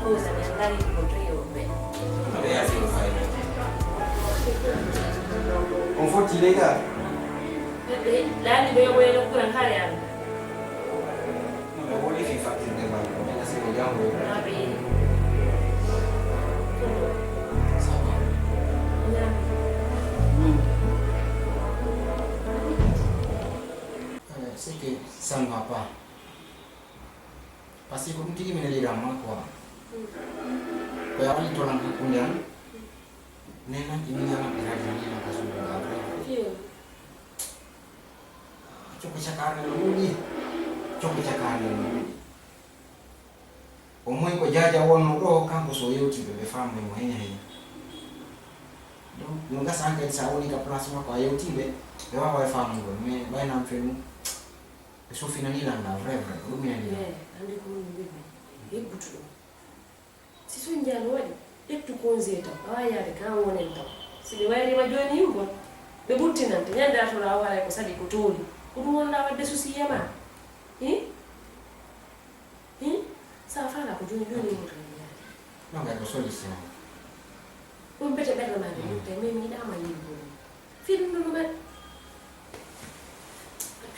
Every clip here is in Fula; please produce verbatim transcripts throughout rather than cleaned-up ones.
Kuusa ɓe ngari ko to yewɓe. On fotti les gars. Ɓe laani ɓe yoɓoyano kuran kare an. No ɓe woni fi fattirde ma. Ɓe kasi ko jango. Aɓe. C'est que ça ne va pas. Parce que ko ɗum tigi mi neliran ma quoi. Ko ya wallitoran hakkunde an. Nenan imiñanan ɓe radi nenan ka suudu ga vrai. Coko cakare no ɗuuɗi. Coko cakare no ɗuuɗi. O moy ko jaaja wonno ɗo kanko so yewtiɓe ɓe famde mo heña heña. Donc no gasa an kadi sa woni ka place makko a yewtiɓe ɓe wawa e famugol mais ɓaynam fe ɗum. Ɓe soffinani lan la vrai vrai ko ɗum minani lan. Andi ko woni mbirmi. Yeggutu ɗum. Si soñjaano waɗi, ƴettu congé taw, a waawi yahde ka wonen taw. Si ɓe wayrima jooni yum bon, ɓe ɓuttinante, ñande artoɗa o waray ko saɗi ko toori. Ko ɗum wonɗa waɗde souci e ma. Hi? Hi? Sa faala ko jooni jooni yum tan yaade. Non, kay ko solution. Ɗum bete ɓernde ma nde yum tawi, mais mi yiɗama yiɗugol. Fii ɗum no ɗum waɗi.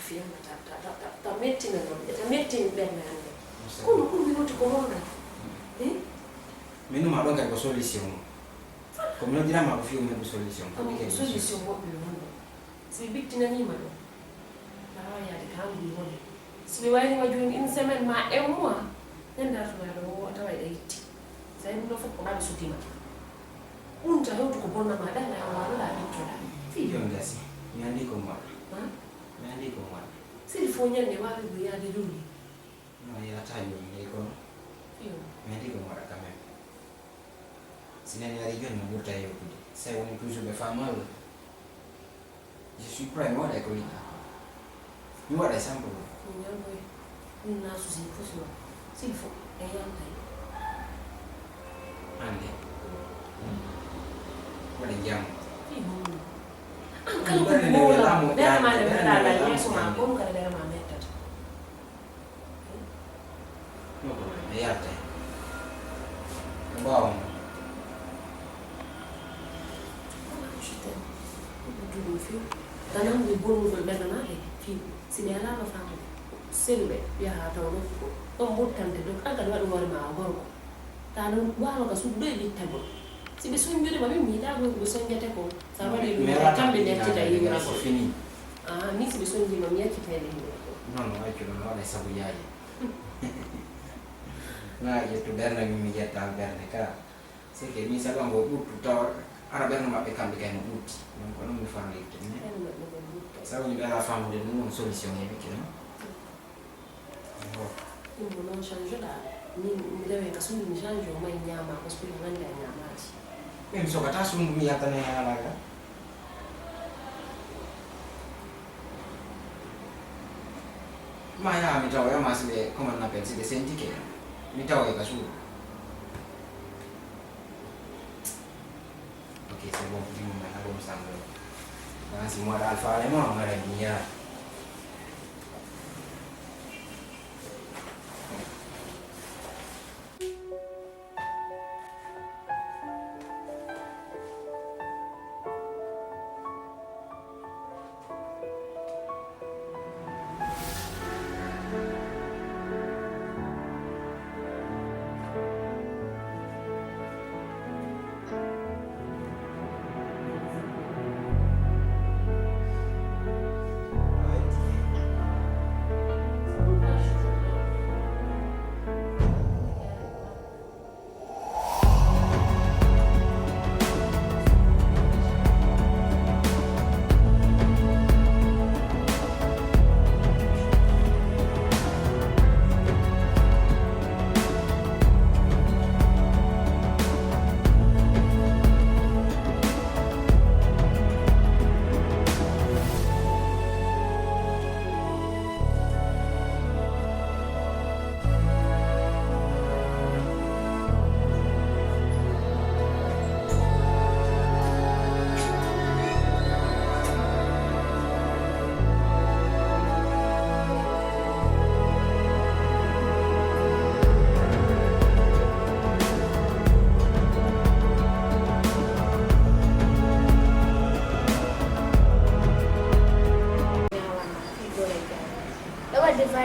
Fii on ta ta ta ta ta mettina non, ta mettini ɓernde an nde. Kono ɗum mi wonti ko honɗa? Eh? Min numa ɗon kadi ko solution o. Ko mi noddirama ko fii o meɗu solution. Ko ɗum kadi solution woɓɓe non ɗo. Si ɓe bittinanima ɗo. Awa yaade ka ɗum woni. Si ɓe waynima jooni une semaine ma un mois, ɓe dartuma ɗo o tawa e itti. Sa ɗum ɗo fof ko ɓaɗa suttima. Ɗum ta hewtu ko bonnama ɗan a wanoɗa ɓittoɗa. Fii. Jooni gasi. Mi andi ko mi waɗa. Ha? Mi andi ko mi waɗa. Siri fof ñande wawi ko yaade jooni. Non, yata jooni, eyi kono. Fii. Mi andi ko mi waɗa quand même. Si nani ari jooni no ɓurta yewtude. Sa woni toujours ɓe faama ɗum. Je suis prêt, mi waɗay ko yiɗɗa. Mi waɗay sans problème. Ko ñamboy. Ɗum na souci fof si waɗa. S'il faut, e yaltay. Hannde. Waɗa jam. Fii honno? An kala ko mawɗa, ɓernde ma nde meɗa laal yeeso ma, ko ɗum kala ɓernde ma mettata. No problème, mi yaltay. Ko ɓaawo mo. Wala ko sitani. Ko ɗum few. Tanam ɓe bonnugol ɓernde ma ɓe few. Si ɓe alaa no faamude, selu ɓe, yaha taw ɗo, ɗon ɓurtante ɗo, an kadi waɗu hoore ma a gorko. Ta ɗum waalo ka suudu ɗo e wittagol. Si ɓe sonjude ma, min mi yiɗa ko ɓe sonjete ko. Sa waɗi ɗum, kamɓe ɓe accita yiwra ko. Fini. Ah, mi si ɓe sonji ma, mi accitay ɓe yiwra ko. Non, non, accu ɗum, waɗa sabu yaaji. Na ƴettu ɓernde min, mi ƴetta ɓernde ka. C'est que min saɗo ngo ɓuttu tawa ara ɓernde maɓɓe kamɓe kay no ɓutti. Donc ko non mi farlirte. Ɓernde maɓɓe no ɓutta. Sabu ni ɓe ala famude ɗum on solution e ɓikke non. Ɗum ko non change ɗa. Min mi rewe ka suudu mi change o may ñaama ko suudu wande a ñaamaji. Min mi sogata suudu mi yattane alaga. Ma yaha mi tawoya ma si ɓe comment on appelle si ɓe sentike mi tawoya ka suudu. Ok, c'est bon, ɗimo ma na ɗum sango. Ɗan si mo waɗa alfaale ma o ngara mi yaha.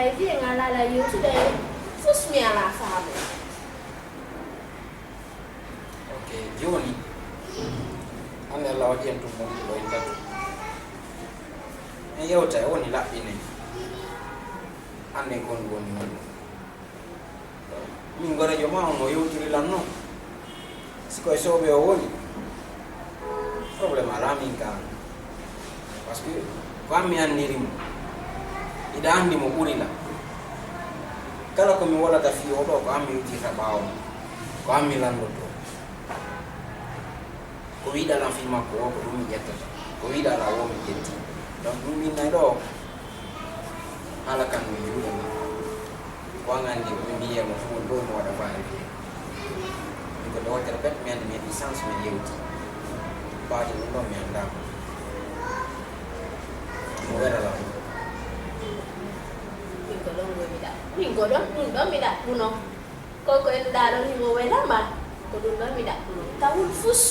Ay, wiye ngal ala yewtude, fus mi ala faamu. Ok, jooni, hannde Allah waɗi en tun wonɓe ɗo en tati. En yewta, e woni laɓɓine. Annden ko honɗum woni honɗum. Min gorejo ma on o yewtiri lan non. Si ko e soɓe o woni, problème alaa min ka. Parce que ko an mi anndiri mo, hiɗa anndi mo ɓuri lan. Kala ko mi wolata fii o ɗo, ko an mi uddirta ɓaawo mo, ko an mi lanndotoo. Ko wiɗa lan fii makko o, ko ɗum mi ƴettata. Ko wiɗa lan o, mi ƴetti. Donc, ɗum innay ɗo, haala kan mi juuɗe ma. Ko an anndi, ko mi mbiye mo fof, ɗo mo waɗa faale fiye. Min ko ɗo terpet, mi anndi mi heɓi sens, mi yewti. Ɓaade ɗum ɗon, mi anndaama. Mo wela lan. Min ko ɗon woni ɗa. Min ko ɗon, ɗum ɗon mi ɗaɓɓuno. Ko ko ennuɗaa ɗon himo welama. Ko ɗum ɗon mi ɗaɓɓuno. Tawul fus,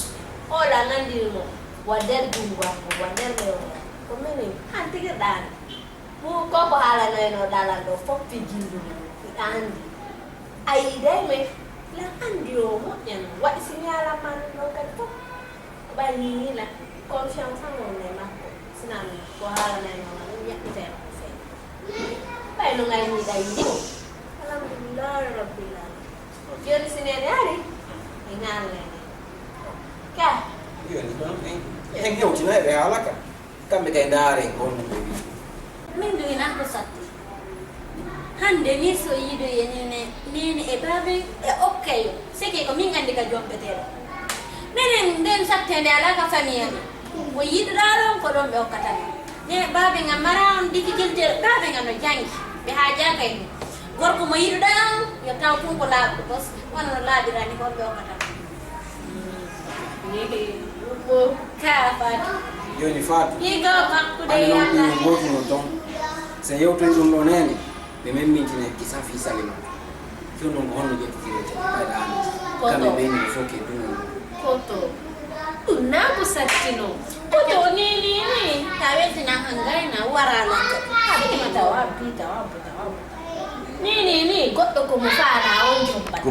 ola nganndiri mo. Wa nder junngo am, wa nder rewmo. Ko menen, han tigirɗaani. Mo ko ko haalanoyno dalan ɗo fof fijindu mum, mi anndi. A yiiday men, lan anndi o moƴƴan. Waɗi si mi haalan ma ɗum ɗon kadi fof. Ko ɓay ni ni lan, confiance am wonno e makko. Sinaa non, ko haalanayno ma ɗum yaɓɓitay ma seeɗa. Ɓay no ngayniɗa yiide mo. Alhamdulillahi rabbil alamin. Jooni si neene ari, en haalanay neene. Ka. Jooni ɗon en, en hewtinay ɓe haala ka. Kamɓe kay ndaare ko honno ɓe wi'i. Min du ina ko satti. Hannde ni so yiidoyi e neene, neene e baabe e okkayo. Seke ko min anndi ka jompeteeɗo. Minen nden satteende alaa ka famille amen. Ko yiɗuɗaa ɗon ko ɗon ɓe okkata min. Ne baabe ngam mara on difficulté, baabe ngam no janngi. Ɓe haajaaka e ɗum. Gorko mo yiɗuɗaa on, yo taw tun ko laaɓuɗo bos, wano no laaɓirani ko on ɓe okkata min. Yehi, ɗum ɗo. Kaa Faatu. Jooni Faatu. Igo hakkude Yalla. Ɓuri gootu non ton. So yewtoyi ɗum ɗo neene, ɓe memmintina kisa fii Salimata. Jooni non ko honno ƴettitirete? Ɓayɗa an. Koto. Kamɓe ɓe ni fof ke ɗum. Koto. Ɗum naa ko sattino. Koto ni, ni, ni. Ta weltina hangayna warala. Salimata wabbi, ta wabbi, ta wabbi. Ni, ni, ni. Goɗɗo ko mo faala on jombat.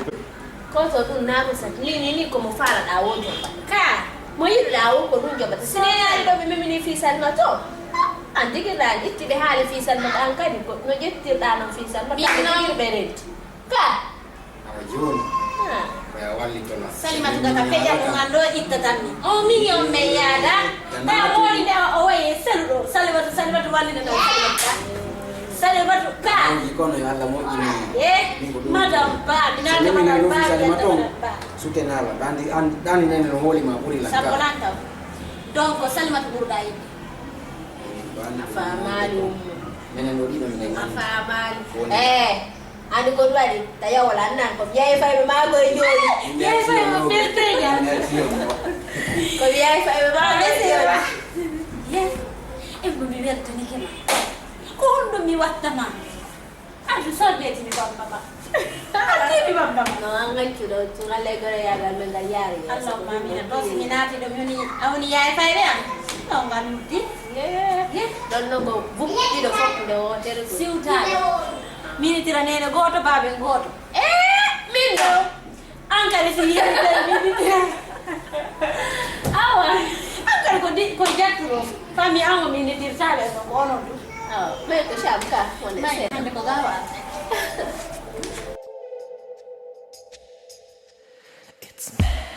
Koto ɗum naa ko sati. Ni, ni, ni ko mo faalaɗaa woo jombat. Kaa, mo yiɗuɗaa woo ko ɗum jombata. Si neene ari ɗo ɓe memini fii Salimata on. An jigirɗaa an itti ɓe haali fii Salimata an kadi ko no ƴettirɗaa non fii Salimata. Min non. Ɓe renti. Kaa. Awa jooni. Ah. Ko ya wallito lan. Salimata daga peƴa ɗum an ɗo ittatan mi. On min yon men yaada. Taa mooli nde o waye selu ɗo. Salimata, Salimata wallina ɗo Salimata. Salimatu ka. Moƴƴi kono yo Allah moƴƴin. Eh, min ko ɗum. Madame Ba, mi naata Madame Ba, mi naata Madame Ba. Sutenaa la, ɗaandi, an, ɗaandi nene no hooli ma ɓuri la. Sabbo lan taw. Donc, Salimatu ɓurɗa yiɗde. A faamaali ummu. Menen ɗo ɗiɗo minen. A faamaali. Eh, andi ko ɗum waɗi? Tawi a wala nan ko mi yahi fayɓe maa ko e jooni. Yahi fayɓe maa ko e jooni. Ko mi yahi fayɓe maa ko e jooni. Yes. En ko mi weltanike ma. Ko honɗum mi watta ma? Ardu sorbetimi bamba ma. Artimi bamba ma. No, an gancuɗo tun Allah e gore yagal men ngal yaari yeeso. Allahumma amina. Ɗo si mi naati ɗo mi woni, a woni yaay fayɓe am. Ɗo ngal wuddi. Ye. Ye. Ɗon no ko bukki ɗiɗo fof nde wootere ko. Siwtaade. Minitira neene gooto, baaben gooto. Eh, min ɗo. An kadi si yeeɓi tawi mi yiɗi. Awa. An kadi ko di-, ko jatturo. Famille an o mi niddirtaɓe no ko onon ɗum. Awa, mais ko Cham ka, wonde. May seeɗa. Hande ko gawa. It's magic.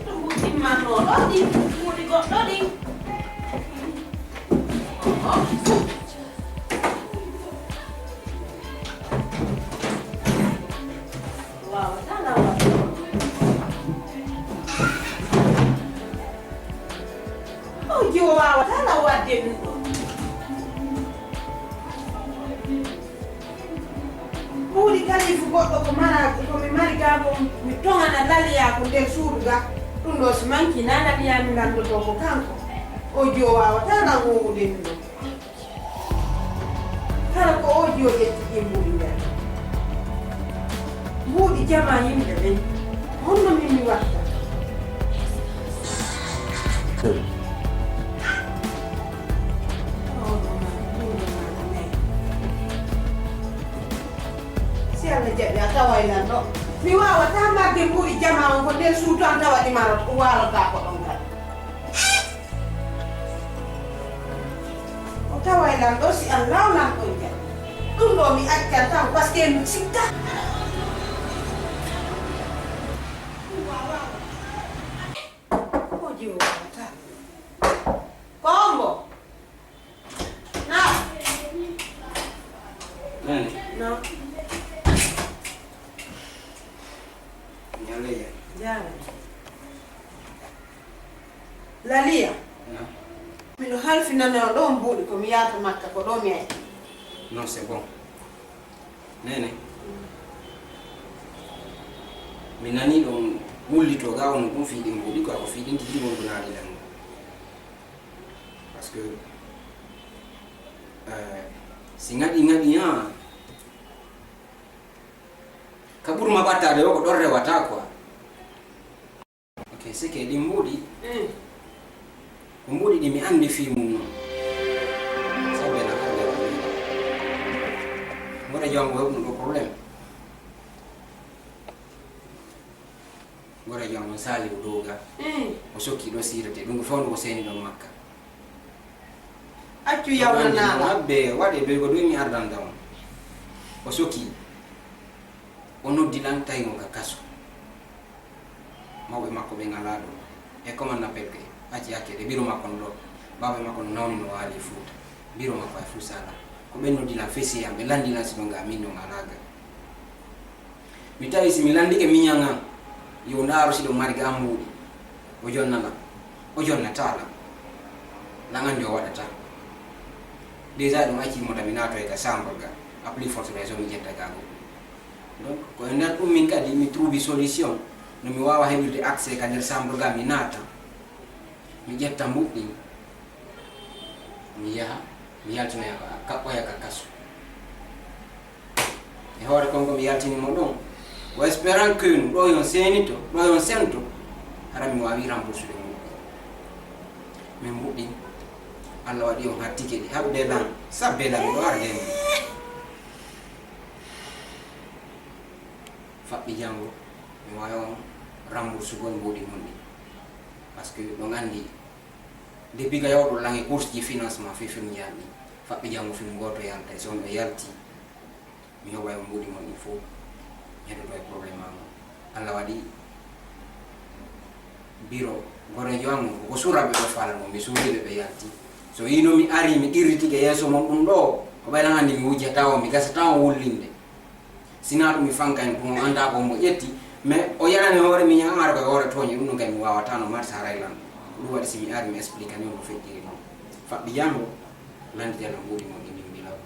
Ɗum timmanno ɗo ɗi, kuuɗi goɗɗo ɗi. Oho. Waawata law waɗde ɗum. O jiwo waawata law waɗde ɗum ɗo. Ɓuuɗi kalifu goɗɗo ko mara, ko mi mari gaa ko mi toŋana laliyaaku nder suudu ga. Ɗum ɗo si manki na laliyaa mi lanndotoo ko kanko. O jiwo waawata law wowude ɗum ɗo. Hara ko o jiwo ƴetti ɗi mbuuɗi nder. Jama yimɓe ɓen, honno min mi watta? Si Allah jaɓi a taway lan ɗo. Mi waawata magge mbuuɗi jama on ko nder suudu an tawa ɗi marot, waalotaako ɗon kadi. O taway lan ɗo si an lawlan ɗon jam. Ɗum ɗo mi accan tan, parce que mi sikka. Ko jiwo wata. Kongo. Na. Nani? No. Nyaleya. Jara. Laliya. Na. Miɗo halfinana ɗo mbuuɗi ko mi yaata Makka ko ɗo mi ay. Non, c'est bon. Nene. Mi nani ɗon wullito ga on ɗum fiɗin mbuuɗi ko ako fiɗin tigi wondunaɗi lan. Parce que euh, si ngaɗi ngaɗi ha ka ɓurma ɓattade o ko ɗon rewata quoi. Ok, c'est que ɗin mbuuɗi ko mbuuɗi ɗi mi anndi fii mum non. Sabbe na hannde o wi'i mboɗo jom o heɓnu ɗo problème. Mboɗo jom on saali o dow ga o sokki ɗo siirete ɗum ko fewndo ko seeni ɗon Makka. Accu yawnanaaɗa. Mabbe waɗe doy ko doy mi ardanta on. O sokki. O noddi lan tawi mo ka kaso. Mawɓe makko ɓen alaa ɗo. E comment appelle ke acci hakkede biro makko no ɗo. Baaba makko no nawni no waali e Fuuta. Biro makko ay fuu sala. Ko ɓen noddi lan fesi am ɓe landi lan si ɗon ga min ɗon alaa ga. Mi tawi si mi landike miñan an yo ndaaru si ɗon mari ga mbuuɗi. O jonna lan. O jonnata lan. Lan anndi o waɗata. Déjà ɗum acci mo tan mi naatoy ka chambre ga. À plus forte raison mi ƴetta ga goɗɗum. Donc ko e nder ɗum min kadi mi trouvi solution no mi waawa heɓirde accès ka nder chambre ga mi naata mi ƴetta mbuɗɗin mi yaha mi yaltinoya ka kaɓɓoya ka kaso e hoore kon ko mi yaltini mo ɗon ko espérant que no ɗo yon seenito ɗo yon sento hara mi waawi remboursude mbuɗɗin min mbuɗɗin Allah waɗi on hattike ɗi haɓde lan sabbe lan ɗo arde mi faɓɓi janngo mi waawi on rembourse gol mbuuɗi mon ɗi parce que ɗon anndi depuis ga yawɗo lange course ji financement fii fim ñaami faɓɓi janngo fim gooto yalta e so on ɓe yalti mi heɓay on mbuuɗi mon ɗi fof mi heɗoto e problème am on allah waɗi biro gorejo am on koko suraɓe ɓe faalano mi suudiɓe ɓe yalti so yino mi ari mi qirritike yeeso mon ɗum ɗo ko ɓaylan anndi mi wujjata on mi gasata on wullinde Sinaa ɗum mi fanka en ɗum o anndaa ko mo ƴetti mais o yarani hoore miñan ara koye hoore tooñi ɗum ɗum kay mi waawata no marsa haray lan ko ɗum waɗi si mi ari mi explique ni on no feƴƴiri noon faɓɓi janngo lannditee no mbuuɗi mon ɗi min mbilaw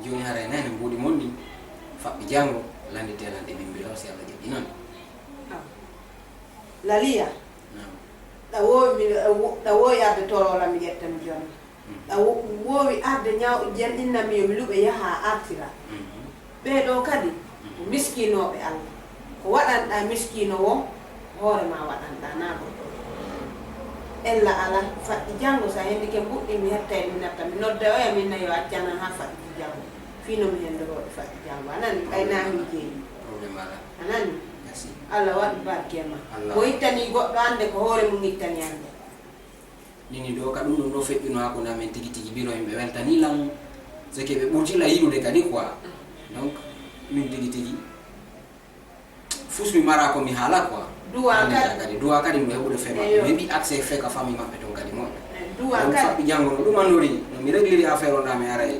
jooni haray nani mbuuɗi mon ɗi faɓɓi janngo lannditee lan ɗi min mbilaw si allah jaɓi noon laliya ɗa wowi ɗa wowi arde torola mi ƴetta mi jonna Ɗa woowi arde ñaw ƴenɗinnam mi yo mi luɓe yaha artira. Ɓee ɗoo kadi ko miskinooɓe Alla. Ko waɗanɗaa miskiino woo, hoore maa waɗanɗaa, naa goɗɗo. Ella alaa, faɗɗi janngo, so a henndike mbuɗɗi, mi hetta e mi natta, mi nodda oya, min na yo accanan haa faɗɗi janngo. Fii no mi henndoroo ɗi faɗɗi janngo. A nanii? Ɓay naa mi jeyi. A nanii? Alla waɗu barke e maa. Mo ittanii goɗɗo annde, ko hoore mum ittani annde. Nini ɗo ka ɗum ɗum ɗo feƴƴuno hakkunde amen tigi tigi biro yimɓe weltani lan seke ɓe ɓurti la yiɗude kadi quoi donc min tigi tigi fus mi mara ko mi haala quoi duwa kadi duwa kadi mi heɓude fema mi heɓi accès fe ka famille maɓɓe ton kadi moƴƴa donc faɓɓi janngo no ɗum annori no mi regliri affaire o nda mi aray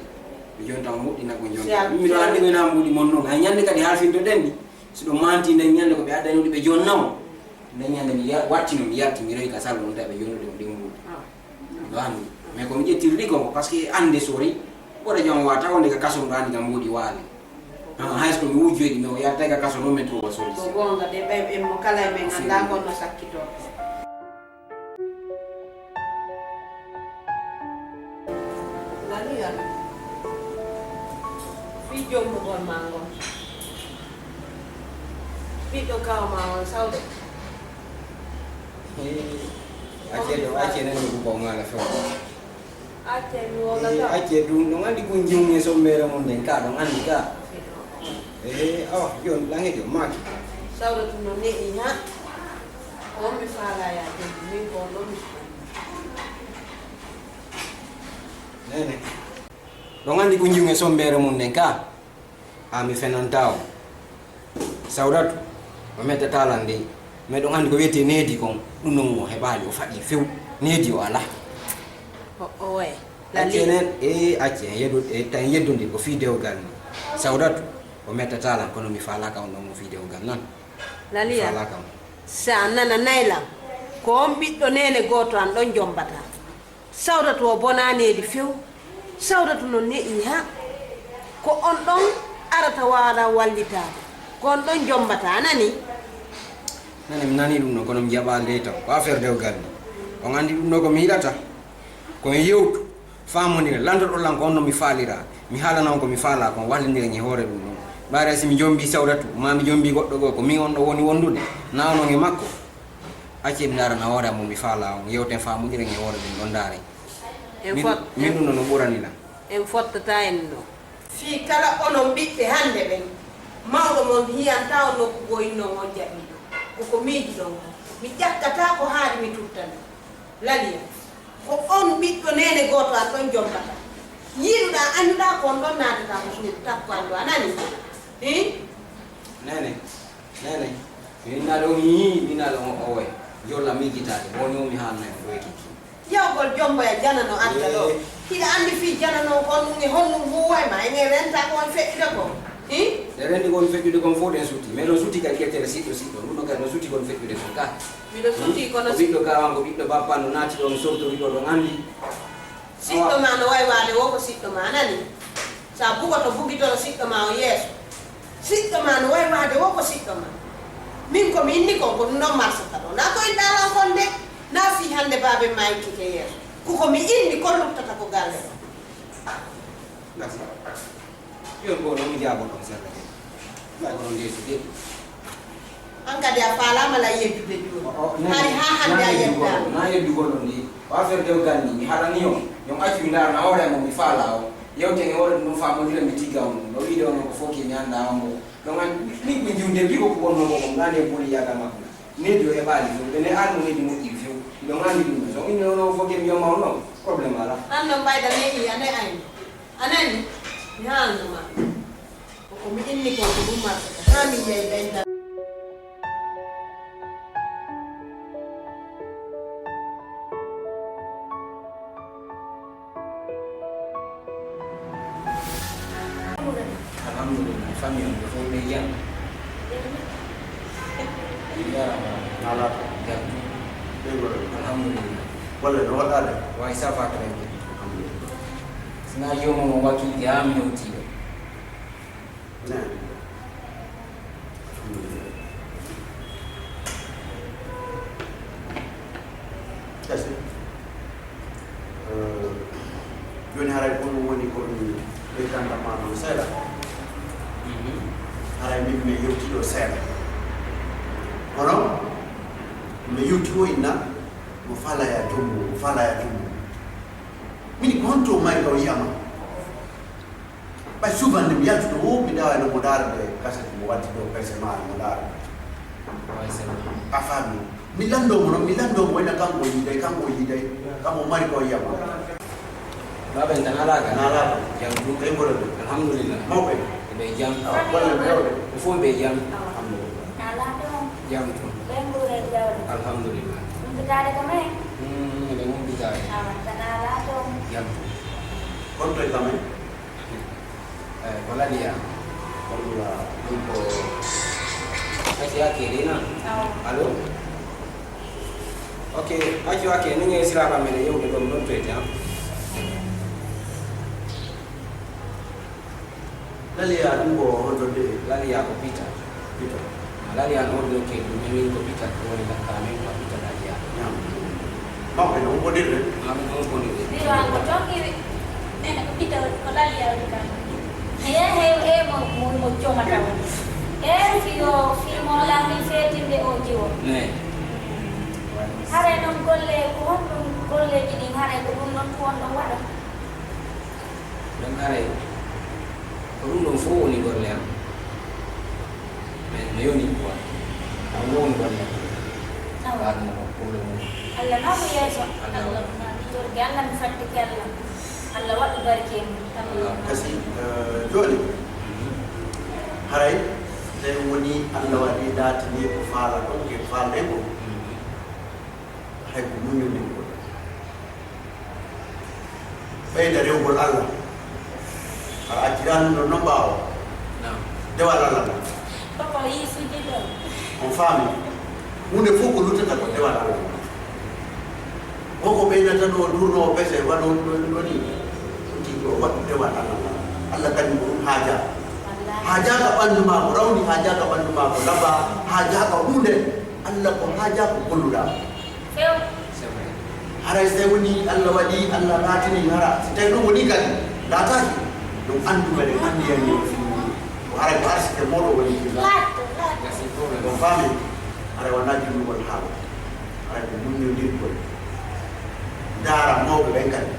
mi jonta o moƴƴina ko jonta miɗo anndi mi na mbuɗi mon noon hay ñande kadi halfinto ɗenni Siɗo manti nden ñande ko ɓe addani ɗi ɓe jonna mo nden ñande mi wattino mi yalti mi rewi ka sallo ɗum tawi ɓe jonnude mo ɗin mbuuɗi ɗo anndi mais ko mi ƴettiri ɗi ko parce que annde sori ɓoɗo jom wata wonde ka kaso ɗo anndi ka mbuuɗi waali hay so ko mi wujjoyɗi mais o yaltay ka kaso noon min trouva solution ko gonga de ɓe ɓe mo kala e men annda kon no sakkito Laliya fii jommugol maa ngol Ɓiɗɗo kaw ma on Sawda. Accee ɗo, accee nan ɗum ko ngaala few. Accee mi wona taw. Accee ɗum, ɗon anndi ko jiwmi e sombeere mum nden ka, ɗon anndi ka. Eh, awa, jooni ɗan heƴo, maaki. Sawda tun no ne'i ha. Ko on mi faalaa yaa jombi, min ko on ɗon mi Neene. Ɗon anndi ko jiwmi e sombeere mum nden ka. A mi fenantaa on. Sawdatu, o mettataa lan dey. Meɗon anndi ko wiyetee needi kon, ɗum non o heɓaali, o faɗii few. Needi o alaa. O, o waye? Acce nen, e acce, en yeddu, e tan yeddundir ko fii dewgal ni. Sawdatu, o mettataa lan, kono mi faalaaka on ɗon mo fii dewgal nan. Mi Laliya, faalaaka on. Si a nananay lan, ko on ɓiɗɗo neene gooto an ɗon jombataa. Sawdatu o bonaa needi few. Sawdatu no ne'i ha. Ko on ɗon arata waara wallitaade. Ko on ɗon jombata, a nani? Nani, mi nani ɗum ɗo, kono mi jaɓaali dey taw. Ko affaire dewgal ni. On anndi ɗum ɗo ko mi yiɗata. Ko en yewtu, faamondira, landoɗon lan ko on no mi faalira. Mi haalana on ko mi faalaa kon, wallindiren e hoore ɗum ɗon. Ɓayra si mi jombii Sawdatu, maa mi jombii goɗɗo goo, ko min on ɗo woni wondude. Naa onon e makko. Acce mi ndaarana hoore am mo mi faalaa on, yewten faamondiren e hoore ɗum ɗon ndaaren. En Min, fot-, min en ɗum no no ɓurani lan. En fottataa en ɗo. Fii kala onon ɓiɓɓe hannde ɓen, mawɗo mon hiyantaa on nokku goo innon on jaɓiiɗo. Ko ko miijiɗon kon. Mi ƴakkataa ko haari mi tuttani. Laliya, ko on ɓiɗɗo neene gooto an ɗon jombata. Yiɗuɗaa, annduɗaa ko on ɗon naatataa ko suudu takko an ɗo, a nani? Hii? Neene. Neene, mi winnaali on hii, mi winnaali on owoye. Jolla miijitaade, woni o mi haalnay on ɗo e kiki. Yawgol jomboya janano arta ɗo. Eh. Hiɗa anndi fii janano kon ɗum e honɗum huuway ma, en e renta ko on feƴƴude kon. Hi? Ɗe rendi kon feƴƴude kon fof ɗen suti. Mais ɗon suti kadi ƴettere siɗɗo siɗɗo. Ɗum ɗo kadi no suti kon feƴƴude kon ka. Miɗo suti Hmm? kono Ko si- ɓiɗɗo gawan, ko ɓiɗɗo bappan, no naati ɗon sowtori ɗo, ɗon anndi. Siɗɗo ma no wayi waade wo ko siɗɗo ma, a nani? Sa bugoto bugitoro siɗɗo ma o yeeso. Siɗɗo ma no wayi waade wo ko siɗɗo ma. Min ko mi inni kon ko ɗum ɗon marsata ɗo. Naa ko inɗa lan kon de. Naa fii hannde baaben ma ittike yeeso. Ko ko mi inni kon luttata ko galle ɗo. Merci. Yo ko no mi jaaboto on seeɗa de. Ɓay kono nde so de. An kadi a faalaama la yeddude jooni. O, o, nani, Hari haa hannde a nani yeddugol, yeddaama. Na yeddugol on ni. O affaire dewgal ni, mi haɗani on. Yo mi accu mi ndaarana hoore mo mi faalaa on. Yewten e hoore ɗum ɗon faamondira mi tigga on ɗum. No wiide on ko fof ki mi anndaa on mo. Ɗon an, ni ko jiwde bi ko ko wonno ko ko ngani e boli yaga makko. Needi o heɓaali few. Ɓe ne aan mo needi moƴƴi few. Ɗon anndi ɗum. So inni on o fof ki mi yoma on ɗon. Problème alaa. An ɗon mbayda neeɗi a ne ayno. A nani? Mi haalno ma. Ko mi inni kon ko ɗum martata. Haa min yahi ɓeyda. Alhamdulillah. Famille on, ɓe fof ɓe jam? Ɓe jam. Ala. Jam. Ɓe ngol. Alhamdulillah. Walla no waɗaade? Way, ça va très bien. Alhamdulillah. Sinaa joomum o wakkilde haa mi hewtii ɗo. Naam. Alhamdulillah. Kasi. Eh, jooni haray ko ɗum woni ko ɗum ɓeydanta ma ɗum seeɗa. Mhm. Haray min mi yewtii ɗo seeɗa. Kono mi yewtii o inna mo faalaya jommu, mo faalaya jommu. Min ko honto may ka o yi'ama? Ɓay souvent nde mi yaltuno o, mi ɗawa no mo ndaara ɓe kaset mo watti ɗo percement mo ndaara. Way sema. A faami? Mi lanndo mo noon, mi lanndo mo wayno kanko o yiiday, kanko o yiiday, kanko o mari ko o yiyama. Baaben tan alaa ka? Alaa ka. Jam tum? Ɓe ngol ɓe. Alhamdulillah. Mawɓe? Ɓe jam. Awa, golle ɓe rewde? Ɓe fof ɓe jam. Alhamdulillah. Alaa toon. Jam tum? Ɓe nguure jawle. Alhamdulillah. Humpitaade ko men? Hmm, eɗen humpitaade. Awa, tan alaa toon. Jam tum? Konto e ka men? Eh, ko Laliya. Walla ɗum ko Accu Hakke de na? Awa. Allo? Ok, Accu Hakke, ni nge sira ba mene yewde ɗo non to ete, ha? Laliya ɗum ko honto de? Laliya ko Pita. Pita. Laliya no wonno ke ɗum, min ko Pita ko woni lakka, min ko Pita Laliya. Ñaam. Mawɓe no umpondirɓe? Maa min umpondirɓe. Ndiwa ko tokkiri. Nene ko Pita ko Laliya woni kam. He, he, he, mo, mo, mo comata woni. E fiyo, fii mo lammi feetinde o jiwo. Ne. Haray non golle, ko honɗum golleeji ɗin? Haray ko ɗum ɗon tun on ɗon waɗa? Ɗon haray ko ɗum ɗon fof woni golle am. Mais no yoni quoi. Ko ɗum ɗon woni golle am. Awa. Waɗno ko problème mum. Allah ma ko yeeso. Allah. Allah ma mi torge, Allah mi fattike Allah. Allah waɗu barke mum. Allah. Kasi, eh, jooni, haray tawi woni Allah waɗi laatini ko faala ɗon, ko faalɗen ko. Hay ko muññude ko. Ɓeyda rewgol Allah. Aɗa accira ɗum ɗon non ɓaawo. Naam. Dewal Allah ngal. Papa, yi sujji ɗon. On faami. Huunde fof ko luttata ko dewal Allah ngal. Koko ɓeynata ɗo durno o pese waɗo ɗo ɗo ni. Ɗum ko waɗu dewal Allah ngal. Allah kañum ko ɗum haaja. Wallaahi. Haaja ka ɓanndu maa ko rawni, haaja ka ɓanndu maa ko labba, haaja ka huunde. Allah ko haaja ko golluɗaa. Few. C'est vrai. Haray so tawi woni Allah waɗi, Allah laatini, hara so tawi ɗum woni kadi, laataaki, ɗum anndu kadi, anndi yani no fini. Ko haray ko arsike mooɗo woni ɗum. Laat, laat. Merci beaucoup. Ɗum faami, haray wonaa junnugol haala. Haray ko muññondirgol. Ndaara mawɓe ɓen kadi.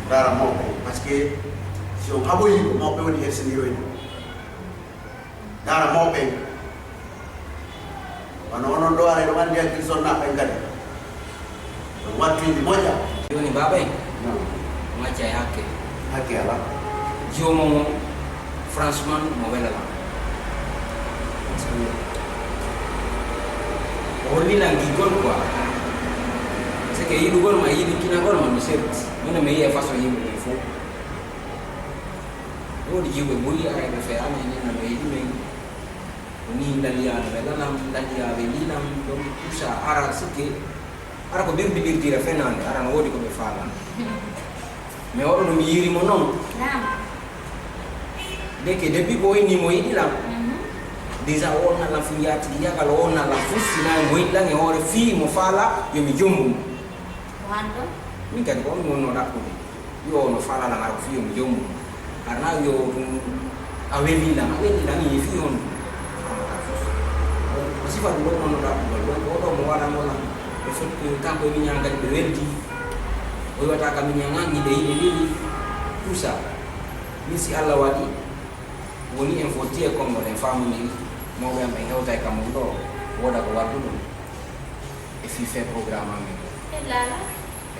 Ndaara mawɓe ɓen. Parce que si on haɓoyi ko mawɓe woni hersindiroyde. Ndaara mawɓe ɓen. Wano onon ɗo, aray ɗum anndi hakkil sonnaaɓe ɓen kadi. Ɗum wattu yimɓe moƴƴa. Jooni baaba en, non. Macca e hakke. Hakke alaa. Joomum o, franchement, mo wela lan. O holli lan giggol quoi. Parce que yiɗugol ma, yiɗi kinagol ma, no serti. Minen mi yi'i e façon yimɓe ɓen fof. Woodi jiwɓe ɓuri arayɓe feyaama e nen no ɓe yiɗi men. Ko nii laliyaa no ɓe lanam, laliyaa ɓe liinam, donc tout ça, ara sikke, ara ko ɓirdi ɓirdira fenaande, ara no woodi ko ɓe faalaa. Mais oɗo no mi yiiri mo noon. Naam. Ndeke depuis ko o inni mo yiɗi lam. Mhm. Déjà o wonna lam fii njaatigi yagal, o wonna lam fof, sinaa mo yiɗi lam e hoore fii mo faalaa, yo mi jombu mo. Ko an ɗon? Min kadi ko on mi wonnoo ɗaɓɓude. Yo no faalaa lan ara ko fii yo mi jombu mo. Hara na yo ɗum a welii lan, a welii lan, mi fii on. Ko sifa ɗum ɗon wonnoo ɗaɓɓugol. Donc oɗo mo waɗanoo lan. E foti ko kanko e miñaa kadi ɓe weldi. O wi'ata ka miñaa ngan, yiɗe yiɗe weli. Tout ça. Min si Allah waɗi, woni en fof tiye Konngol en faamondiri, mawɓe am ɓen hewta e kamum ɗo, wooda ko waddu ɗum. E fii fee programme amen. E laala.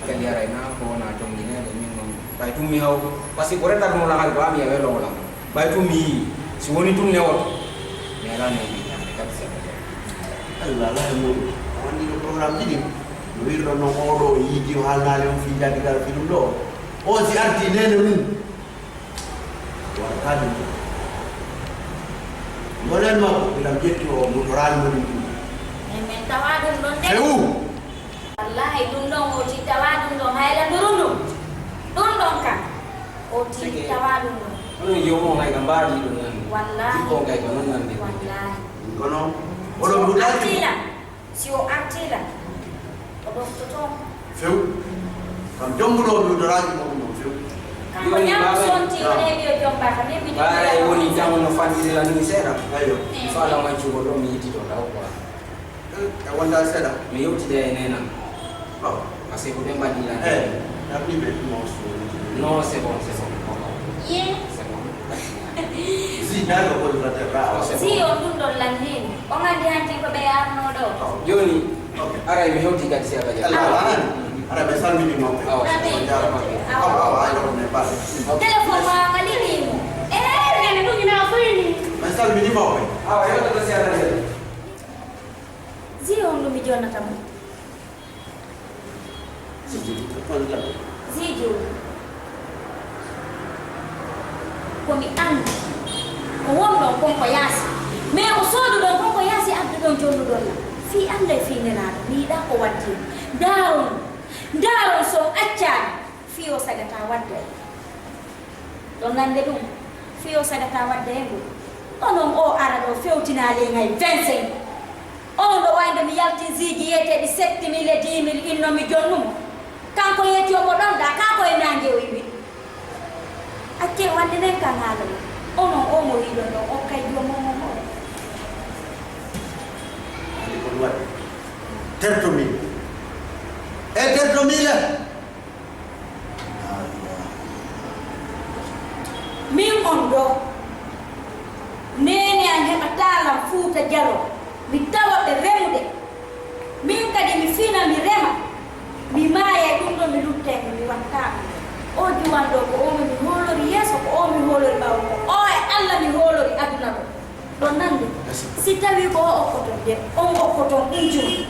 E kadi aray na ko wona tongineede min noon. Ɓay tun mi haw, parce que ko retat mo laal ko ami e welo wala. Ɓay tun mi yii, si woni tun newoto. Mi alaa ne mi ñaande kadi sema. Ay laala e muɗum. A wandi no programme ɗiɗi. No wirɗon noon oɗo o yiidi o haalnaali on fii jaddigal fii ɗum ɗo. O si arti nene mum. Wata ɗum. Mboɗen makko, ilam ƴetti o, mo toraani mo ɗum ɗum. Min, min tawa ɗum ɗon de. Fewu! Wallahi, ɗum ɗon o ti tawa ɗum ɗon, hayla nduru ndum. Ɗum ɗon kam, o ti tawa ɗum ɗon. Onon yo mo ngay ka mbaadi ɗum nan. Wallahi. Ko ngay ko non nan de. Wallahi. Kono, oɗon ɗum artila. Si o artiila, o ɗoftoto. Few. Kam jombuɗo mi doraaki mo ɗum few. Kanko ñam sonti o reewi o jomba ka min mi baara e woni jamo no fandiri la nuit seeɗa. Ayo. Fala mancugo ɗo mi yittito taw quoi. E wonda seeɗa. Mi yewtide e nenam. Waaw. Parce que ko ɓe mbaɗi lan. Eh, darni ɓe ɗum on suuɗi. Non, c'est bon, c'est bon. Ye. C'est bon. Si, naaɗo ko ɗum waɗata rawa. Si, on ɗum ɗon lan heen. On anndi hanti ko ɓe arno ɗo. Jooni, aray mi hewti kadi si Abadia. Allah, aray. Aray ɓe salmini mawɓe. Awa, on jaarama. Awa, awa, awa, awa, ne baɗa. Téléphone ma, ma liggii mo. Eh, nene ɗum ina fuyni. Ɓe salmini mawɓe. Awa, yewta ɗo si Abadia. Si, on ɗum mi jonnata mo. Ziijo, ko mi anndi ko wonɗon kon ko yaasi, mais ko sooduɗon kon ko yaasi adduɗon jonnuɗon lan. Fii annday fii nelaaɗo, mi yiɗaa ko waddi. Ndaaron, ndaaron so on accaani, fii o sagata wadda e. Ɗon nande ɗum, fii o sagata wadda e ngu. Onon o ara ɗo fewtinaali e ngay vingt-cinq. On ɗo wayde mi yaltin ziiji yeeteeɗi sept mille e dix mille inno mi jonnumo. Kanko yeeti omo ɗon ɗa, kaa ko e naange o iwi. Accee wande nen kan haala mo. Onon o mo hiɗon ɗon, okkay joomum mo mo. Interdo mille. Interdo mille. Min on ɗo, neene am heɓataa lam Fuuta Jaloo, mi tawa ɓe remude. Min kadi mi fina mi rema, mi maaya e ɗum ɗo mi lutta e mum, mi watta ɗum. Oo juwan ɗo ko oo mi hoolori yeeso, ko oo mi hoolori ɓaawo, ko oo e Alla mi hoolori aduna ɗo. Ɗon nande, si tawii ko o okkoton de, on okkoton ɗum juuɗe.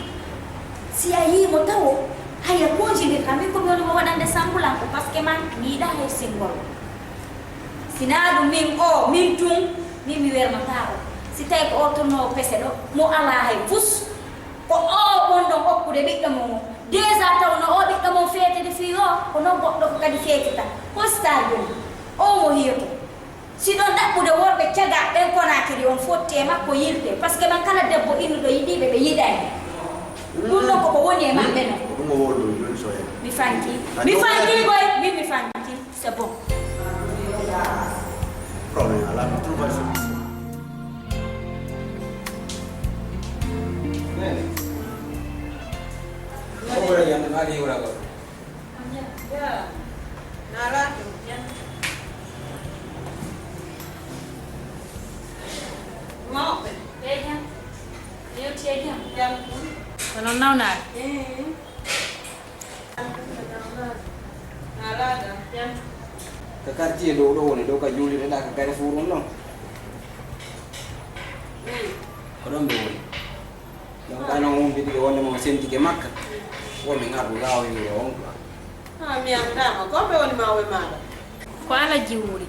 Si a yii mo tawo, haya konjindirta, min ko mi woni mo waɗande sambulanko, parce que man mi yiɗaa hay singol. Sinaa ɗum min o, min tun, min mi wermataa o. Si tawii ko o tonnoowo pese ɗo, mo alaa hay fus, ko o wonɗon okkude ɓiɗɗo mon o. Déjà tawno o ɓiɗɗo mon feetede fii o, ko non goɗɗo ko kadi feetita. Ko star ɗum, o mo hiyoto. Si ɗon ɗaɓɓude worɓe caga ɓen Konaakiri on fotti e makko yilte, parce que man kala debbo innuɗo yiɗiiɓe ɓe yiɗay. Ɗum ɗon koko woni e maɓɓe non. Ko ɗum o wowlori ɗum so en. Mi fanki. Mi fanki koy, min mi fanki. C'est bon. Problème alaa, mi trouve solution. Nene. Ko wala yande ma di wala ko. Naa laatu. Mawɓe. Ɓe jam. Yewti e jam. Jam. Kono nawnaade. Naa laada. Jam. Ka quartier ɗo ɗo woni ɗo ka juulirɗe ɗa ka Carrefour on ɗon. Ko ɗon ɓe woni. Donc ɓay non wompitike wonde mo sentike makka. Wo mi ngarɗo laawol wuro on quoi. Ah, mi anndaama ko ɓe woni ma we maaɗa. Ko ala jiwuri.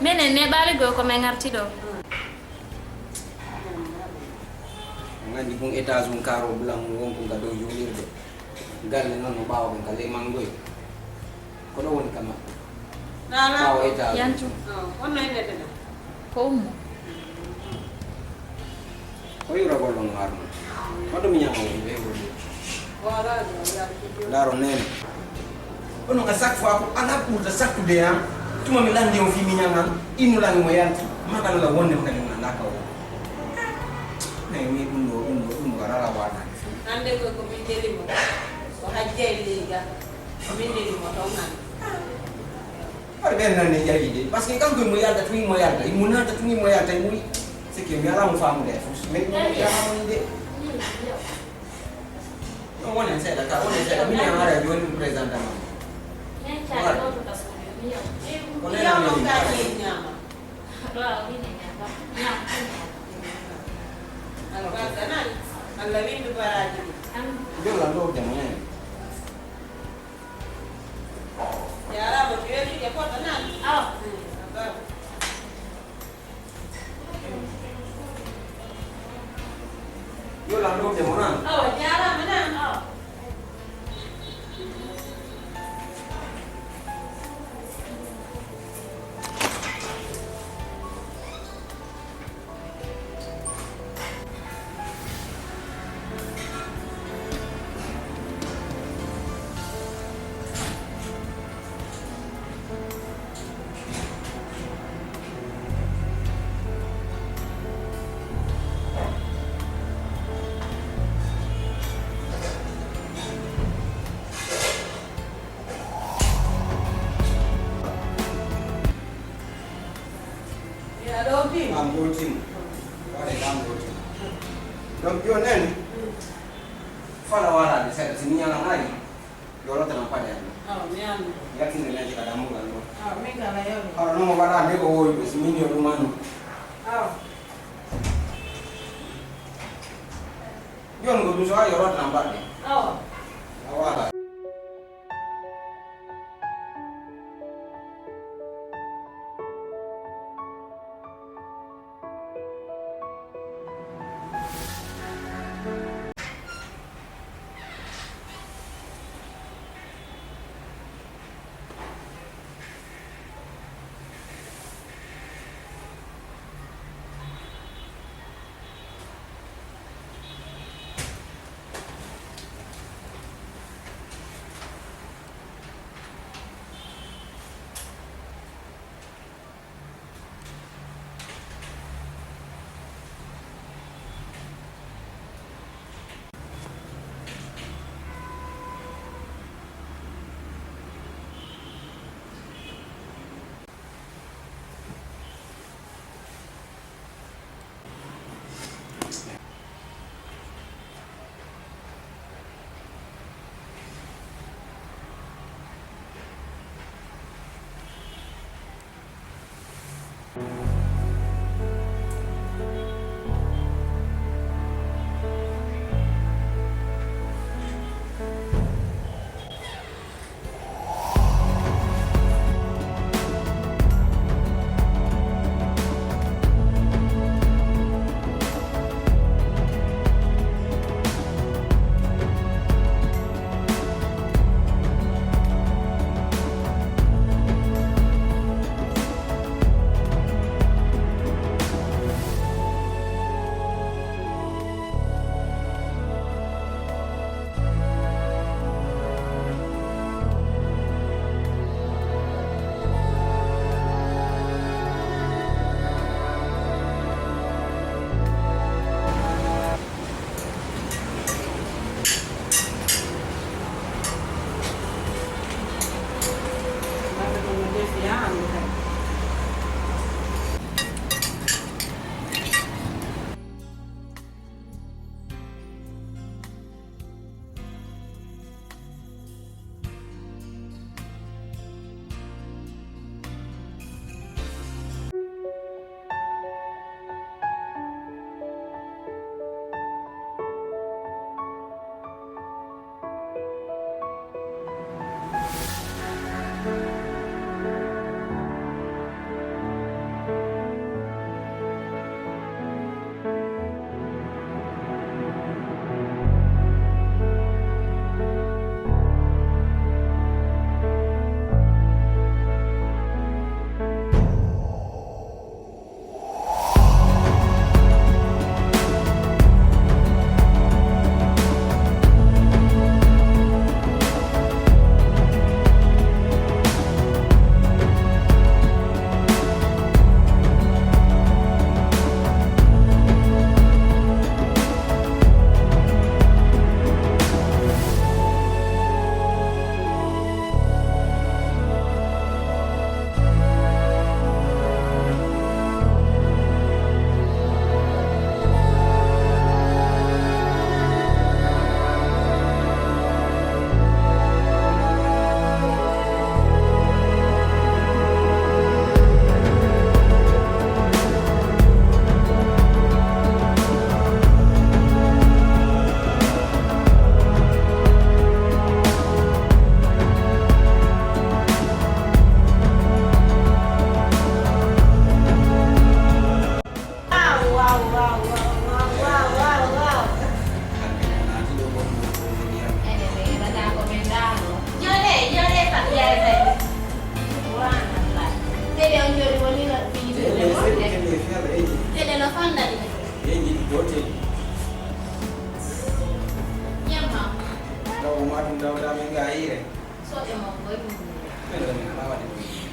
Minen neɓaali ɗo ko min ngarti ɗo. On anndi kun étage un kaaro bulan un wonko nga dow juulirde. Galle non no ɓaawo ɓe ka ley mangoy. Ko ɗo woni ka maɓɓe. Naa laatu. Ɓaawo étage. Yantu. Honno innete ɗa? Ko ummo. Ko yuragol on warno. Ko ɗum ñama woni ɓe woni. Ndaaro nene. Kono à chaque fois ko ala ɓurta sattude yam. Tuma mi landi on fii mi ñaman. Innu langi mo yanti. Makano la wonde mo kadi mo nanda ka o. Nayi mi ɗum ɗo ɗum ɗo ɗum ɗo rara waɗa. Hannde koy ko min ndeli mo. Ko hajjay liiga. Ko min ndeli mo toon hannde. Har ɓen nan ne jawi de. Parce que kanko mo yalta tun mo yalta. Mo nata tun mo yalta mo. C'est que mi ala mo famu de. Mais mo yalta mo de. No wonen seeɗa ka wonen seeɗa min en ara joni mi présente ma. Ko nena min. Albarka nan. Allah windu baraji ɗi. Jolla ɗo jamo nene. Jarama to wetude koɗo nan. Awa. Yo lan ɗo jamo nan. Awa jarama nan. Awa. Am gotin. Waɗe kam gotin. Donc yo nene. Fala wala de sera si ñala ngai. Yo lo tan pade an. Awa mi andu. Yakin ne ne ka damu gan do. Awa min kala yoro. Ala no mo wala de ko woy be si min yo lumanu. Awa. Yon go du so yo lo tan pade. Awa. Wala.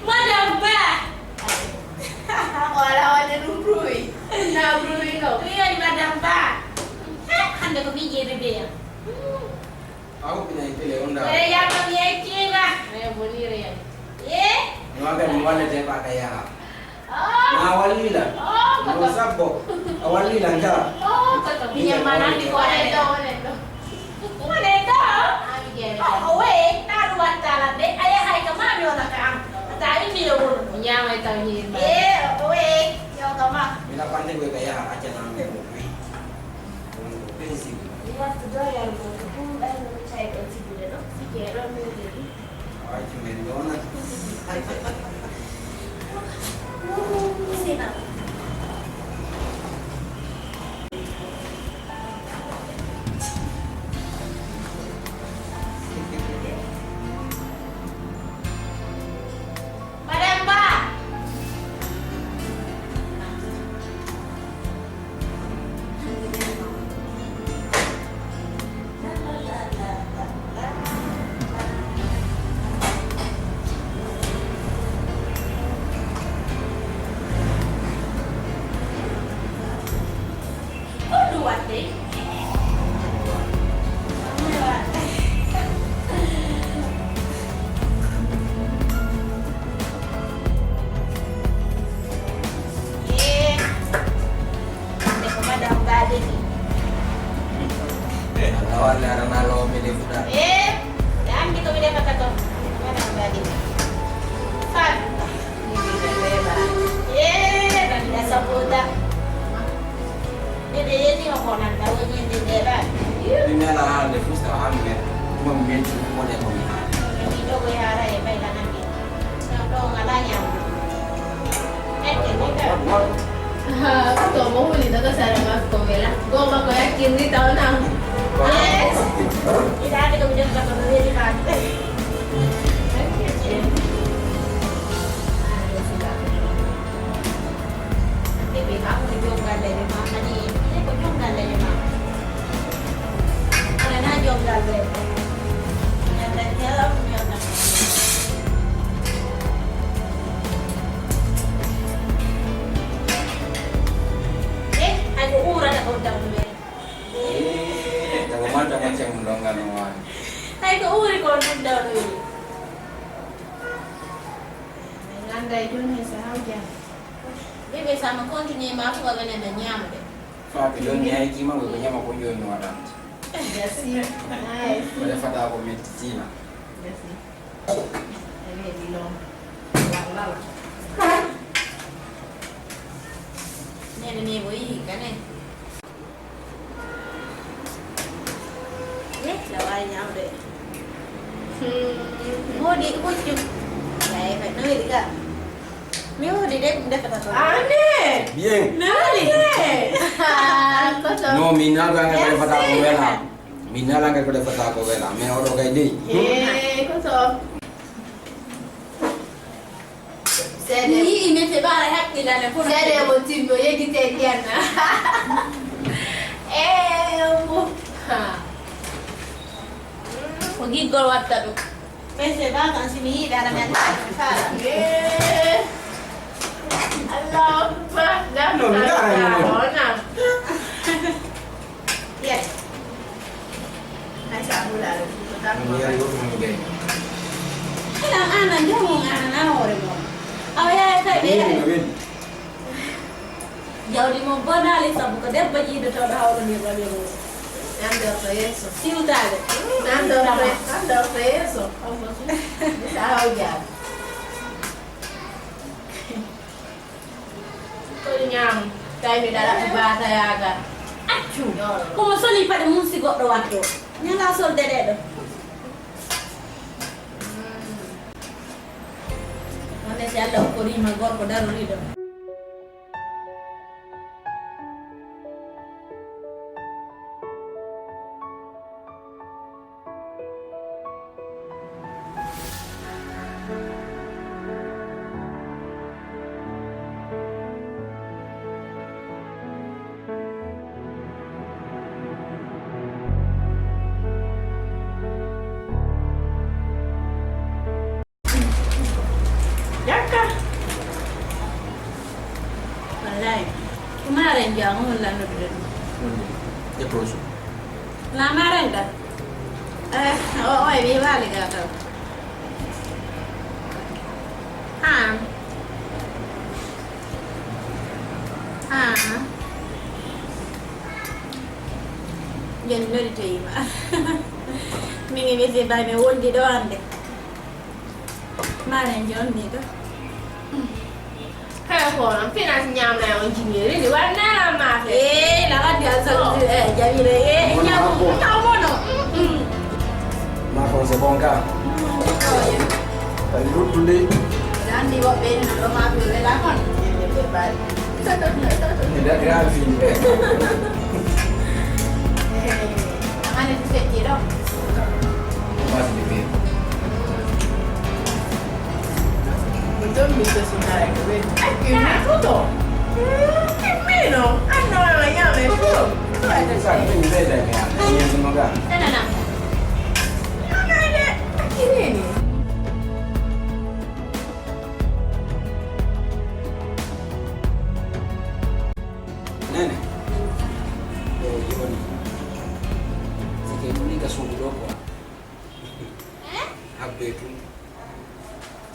Madame Ba! O alaa waɗde ɗum bruit. Na bruit ɗo. Ɗum woni Madame Ba. He, hannde ko min jeyi bébé am. A huɓɓinay télé on da. Ere yamma mi yettiima. Ere bonire. Eh? No waga mi wallete ba ka yaha. Oh. Na wallila. Oh, no sabbo. A wallila nja. Oh, ko to. Miñam manandi ko aɗa ɗo, wonen ɗo. Wonen ɗo. Ami jeere. Oh, oh, we, na ɗum wattala de. A yahay ka mami wona ka am. Ata indi yo wono. Ñaamay taw hiir ma. Eh, oh, we. Yo ka ma. Mina pande we ka yaha acca na mi ko wi. Pensi. Mi wattu do yar go. Ɗum ɗay no mi tawi ɗo tibude ɗo. Sike ɗo mi woni. Madame Ba! Ko ɗum waɗde? Eh, hannde ko Madame Ba de ni. Eh, Allah walle aɗa naloo mi defuɗa. Eh, ɓe anndi ko mi defata ko. Madame Ba de ni. Faatu. Eh, ɗan da saboda. Ɓe ɓe yetti o ko nan da woni ende de ba. Mi mela haalde fusta hannde. Kuma mi menti wone ko mi haali. Mi ɗo ko yaara e bayla nan. Ɗo ngala ñaama. Ette ni ka. Ha, ko to mo woni daga sare makko wela. Go makko yakkirni tawna. Yes. Ida de ko mi jokka ko weli ba. Bébé, ka ko jom galle ma kadi. Ko jom galle ma. Ana na jom galle. Ana na jom galle. Eh, ay ko urata ko dawde. Eh, tawa manta macca mum ɗon ngam no waani. Ay ko uri ko ɗum dawde. Min annda e jooni he so hawjaa. Bébé, so a ma continuer ma fof a wenen na ñaamde. Faatu jooni mi hay kima ko ñama ko jooni mi waɗanta. Merci. Nice. Ko defata ko metti tina. Merci. E weeɗi loom. Wallala. Nene ne mo yihi kane. Eh, la wawi ñaamde. Hmm. Moodi huccu. Yaye kay no weli ga. Mi woodi de, ɗum defata ko. Ah, ne. Bien. Ne weli. Ah, ne. Ah, koto. No, mi naga nga defata ko wela. Mi nala nga ko defata ko wela. Mais oɗo kay dey. Eh, koto. Seede. Mi yi'i mete ɓaara haqqilane fof. Seede mo tinno yejjite ndiyanna. Eh, mo. Ha. Ko giggol watta ɗum. Mete ba kan si mi yiɗi aɗa men faala. Eh. Allahu Akbar. No, mi ndaara mo. Yes. Ay, sa hulaare fu ko tan. Mi yari woɗɗum mo gay. Ina ana nde mo ana na hoore mo. Awa yaaya kay ɓe yari. Jawdi mo bonaali sabu ko debbo jiidotoɗo hawlondirɗo ɓe mo. Nandorto yeeso. Siwtaade. Nandorto, nandorto yeeso. Sa hawjaade. Ko ñaam, tawi mi ɗaɗa ko baata yaaga. Accu, ko mo soli paɗe mum si goɗɗo watto. Ñala solde ɗe ɗo. Wonde si Allah okkorima gorko daroriɗo. Maren Jang, on lan noddude ɗum? Wonde e proche. La Maren da? Eh, o, o e wi waali ga kam. Ha. Ha. Yen nodite ima. Min e wisi bay mi wondi ɗo hannde. Maren jonni ɗo. Kala ko on finance ñaamna on jingeeri ni war nela maafe. Eh, la waddi an sa eh jamire eh ñamu. Ñamu no. Ma kon c'est bon ka. Ay luttude. Andi woɓɓe no ɗo maafe wela kon. Ɓe bari. Ida gravi. Eh, amane tu fettiɗo. Basi de bien. Mutum bisa sungai duit. Ay, ini foto. Mino, ano na nga may foto. Sa, ini beda niya. Ini sumaga. Ano na? Ano na? Ini ni. Nene. Yo, yo, ni. Sike muli ka suudu ɗo quoi. Habbe tun.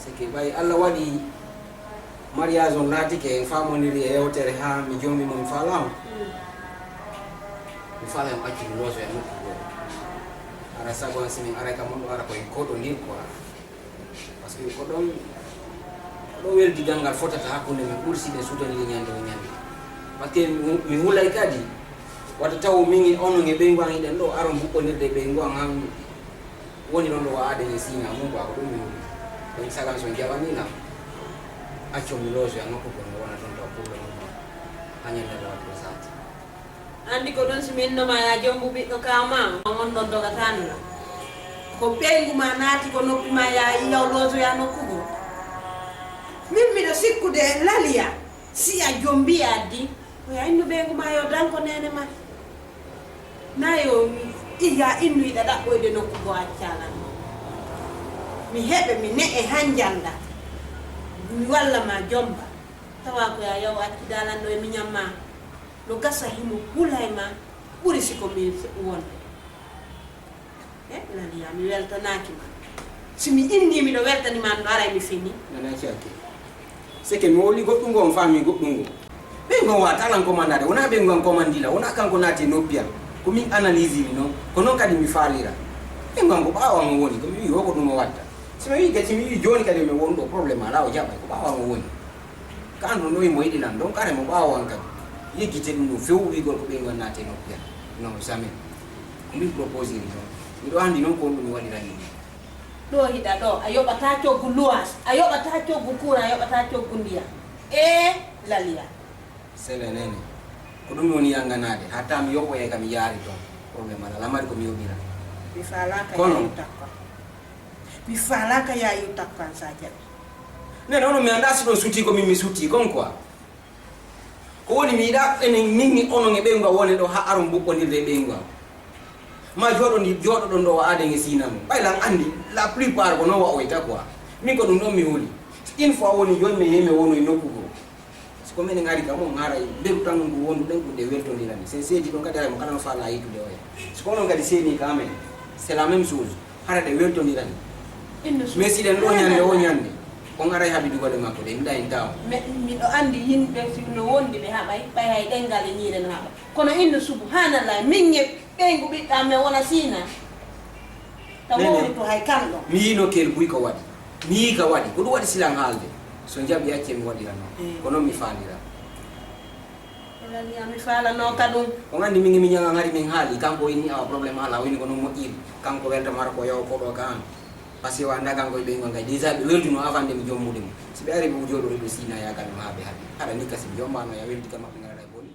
Sike ɓay Allah waɗi mariage on laatike en faamondiri e yewtere haa mi joomi mo mi faalaama. Mi faala en accu mi looso e nokku goo. Ara sago an si min aray kam on ɗo ara koye koɗo ndir quoi. Parce que ko ɗon, ko ɗon weldigal ngal fotata hakkunde men ɓuri si ɓe suutoniri ñande o ñande. Parce que mi, mi hulay kadi, wata taw min e onon e ɓeyngu an hiɗen ɗo, aron mbuɓɓondirde e ɓeyngu an, han woni ɗon ɗo wa aden e siina mum, ko ɗum mi huli. Ɗon sagan so jaɓani lam, accon mi loosoya nokku ko mi wona ton taw problème mum. Ha ñande lawa ko sati. Anndi ko ɗum si min no ma ya jombu ɓiɗɗo ka ma, on ɗon dogatano la. Ko ɓeyngu ma naati ko noppi ma ya yiya o loosoya nokku goo. Min miɗo sikkude laliya, si a jombi a addi, ko ya innu ɓeyngu ma yo danko nene ma. Na yo iya innu iɗa ɗaɓɓoyde nokku goo accalan. Mi heɓe mi ne'e hanjanda. Mi walla ma jomba. Tawa ko ya yaw acci dalan ɗo e miñan ma. No gasa himo hula e ma ɓuri si ko min wonde. E laliya mi weltanaaki ma. Si mi inni miɗo weltani ma no aray mi fini. Nana cake. Seke mi woli goɗɗum ngo on faami goɗɗum ngo. Ɓe ngo wa talan komandade wona ɓe ngo an komandila wona kanko naati e noppi am. Ko min analysiri noon ko noon kadi mi faalira. Ɓe ngo an ko ɓaawo am o woni ko mi wi o ko ɗum o watta. Si mi wi kadi si mi wi jooni kadi mi won ɗo problème alaa o jaɓay ko ɓaawo am o woni. Ka andu no imo yiɗi lan donc kare mo ɓaawo an kadi yeggite ɗum ɗum few wigol ko ɓeyngu an naati e noppi an. Non jamais. Ko min proposiri noon miɗo anndi noon ko on ɗum mi waɗirani ɗum. Ɗo hiɗa ɗo a yoɓata coggu luwas a yoɓata coggu courant a yoɓata coggu ndiyam. E laliya. Sele nene ko ɗum woni yanganaade hatta mi yoɓoye kam yaari toon. Problème ala lamari ko mi yoɓira. Mi faalaka kono yayu takko. Mi faalaka yayu takko an sa jaɓi. Nene onon mi anndaa si ɗon sutii ko min mi sutii kon quoi. Ko woni mi yiɗa enen min e onon e ɓeyngu am wone ɗo haa aron mbuɓɓondirde e ɓeyngu am. Ma jooɗondi jooɗoɗon ɗo o aaden e siina mum ɓay lan anndi la plupart ko non waoyta quoi. Min ko ɗum ɗon mi huli. Une fois woni jooni mi yehi mi wonu e nokku goo. Si ko minen ari kam on haray mberu tan ngu wonduɗen ko nde weltondirani sen seedi ɗon kadi haray mo kala no faala yittude oya. Si ko onon kadi seeni ka amen c'est la même chose. Hara ɗe weltondirani. Mais si ɗen ɗo ñande o ñande on aray haɓidugol e makko de miɗa en taw. Miɗo anndi yimɓe si no wondi ɓe haɓay ɓay hay ɗengal e ñiire no haɓa kono inno subhanallah min e ɓeyngu ɓiɗɗa men wona siina. Ta wowlutu hay kanɗo mi yiino kel buy ko waɗi mi yii ka waɗi ko ɗum waɗi silan haalde so jaɓi acce mi waɗirano ko noon mi faalira. Elaliya mi faalano ka ɗum. On anndi min emi ñaga ngari min haali kanko inni awa problème ala woni ko noon moƴƴiri kanko welta mara ko yaw koɗo ka an. Parce que wa annda kanko e ɓeyngo ngay déjà ɓe welduno avant nde mi jommude mo si ɓe ari ɓe jooɗo ɓe siina yagal ɗum haa ɓe haɓi haɗa ni kasi mi jombano ya weldi ka maɓɓe ngara e boni.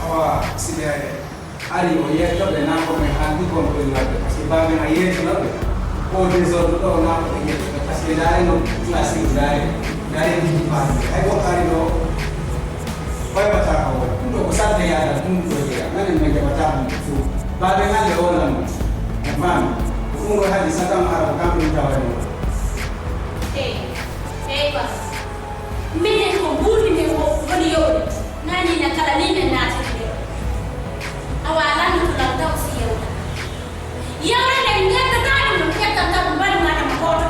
Awa, sidi hare. Ari o yetto ɓe, naa ko ɓe haaldi kon ɓe waɗde, parce que baaben a yeetino ɓe. O désordre ɗo, naa ko ɓe ƴetti ɓe, parce que ndaare no classique, ndaare, ndaare ɗiɗi paati. Hay goɗɗo ari ɗo, koyɓata ko woni. Ɗum ɗo ko salte yaada, ɗum ɗo jeya. Menen men jaɓata ɗum ɗo fof. Baaben hannde o lan ɗum. En faami. Ko ɗum ɗo haali satan ara ko kam ɗum tawa e mum. Eyi, eyi, baba. Minen ko mbuuɗi men ko woni yowde. Nani na kala ni men naatiri ɗo. Awa lanndotoo lan taw si yewta. Yewre nden njeddataa ɗum, ƴettan taw ɗum mbaɗi maɗama gooto.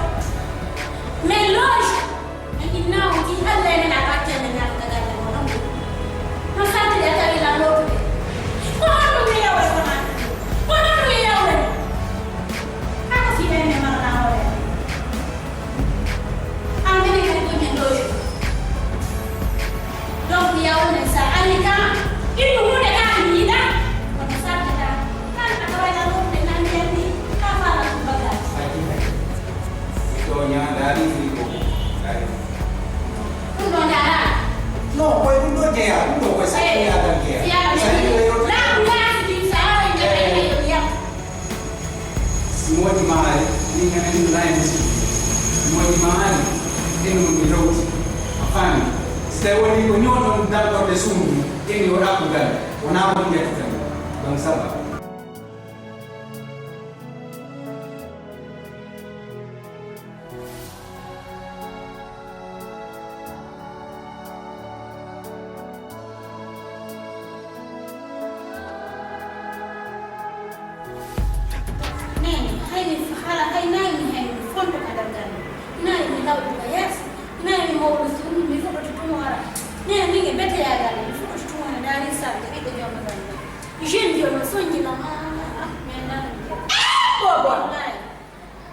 Men loge, men inna on tii Alla e nena ɓattee men naata ka galle mo ɗon. No saltiri a tawi lan lootude. Ko honɗum mi yewre ko maa? Ko honɗum mi yewre? Kaa ko fii ɓen men marana hoore. An minen kadi ko men loge. Donc, yawude sa ari ka, innu huunde ka mi yiɗa, kono sarde ka, kan a taway a ɗum ɓe nan mbiyan ni, ka faala ɗum bagage. Aji, aji. Mi tooña, ndaari fii ko, ndaari. Ɗum ɗo ndaara. Non, koye ɗum ɗo jeya, ɗum ɗo koye sa Eh, jeya tan jeya. Si Alla Sa jeya. Laamu yaasi ɗin sa aroy nde Eh. Ay yo yam. Si moodi ma ari, min kana min laay musidɓe. Si moodi ma ari, ino mi rewti. A faami? Si tawi woni ko ñooɗon dartorde suudu, ino o ɗaɓɓu galle. Wonaa ko ɗum yetteten. Donc, ça va. Neene, hay mi f-, hala hay nayi mi, hay mi fonto ka nder galle. Nayi mi lawƴi ka yaasi. Nayi mi mawɗo si ummi, mi fuɗɗoto tun o ara. Neene, min e beteyaagal, mi fuɗɗoto tun o ara. Ndaari sarde ɓiɗɗo jooma galle. Jeune jooma sonji ɗon. Ah, ah, ah, mi anndaa no mi jeya. Bobo! Wallahi.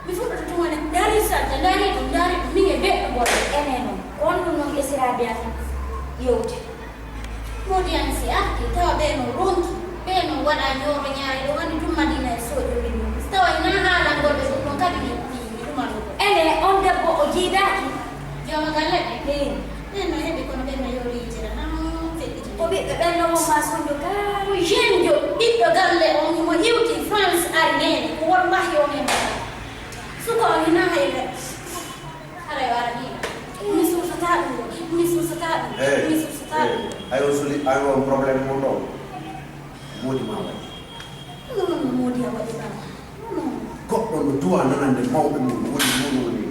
Mi fuɗɗoto tun woni, ndaari sarde, ndaari ɗum, ndaari ɗum, min e beɗɗo boɗɗo. Enen noon, ko honɗum noon esiraaɓe amen yewti? Moodi an si arti, tawa ɓee no ronki, ɓee no waɗa ñooro ñaari, ɗo woni tun Madina e Sooƴo min ɗum. Si tawa ina haalangol ɓe ɗum ɗon kadi mi, mi, mi ɗumanɗo ɗo. Ene, on debbo o jiidaaki? Jooma galle ɓe? Hee. Ɓen no heɓi kono ɓen no yoori yitere, haa feƴƴiti. Ko ɓiɓɓe ɓen no won maa sonjo kaa? Ko jeune jo, ɓiɗɗo galle on, himo iwti France ari neene, ko won mbahyo men mbaɗa. Suka on hinaa hay le. Haray o aranii. Mi suusataa ɗum ɗo. Mi suusataa ɗum. Hey, Mi suusataa hey, ɗum. Ayo soli, ayo problème mo ɗo. Moodi ma waɗi. Non, non, non, Moodi a waɗi ɗam. Non, non. Goɗɗo no duwa nanande mawɓe mum, woni mum, woni.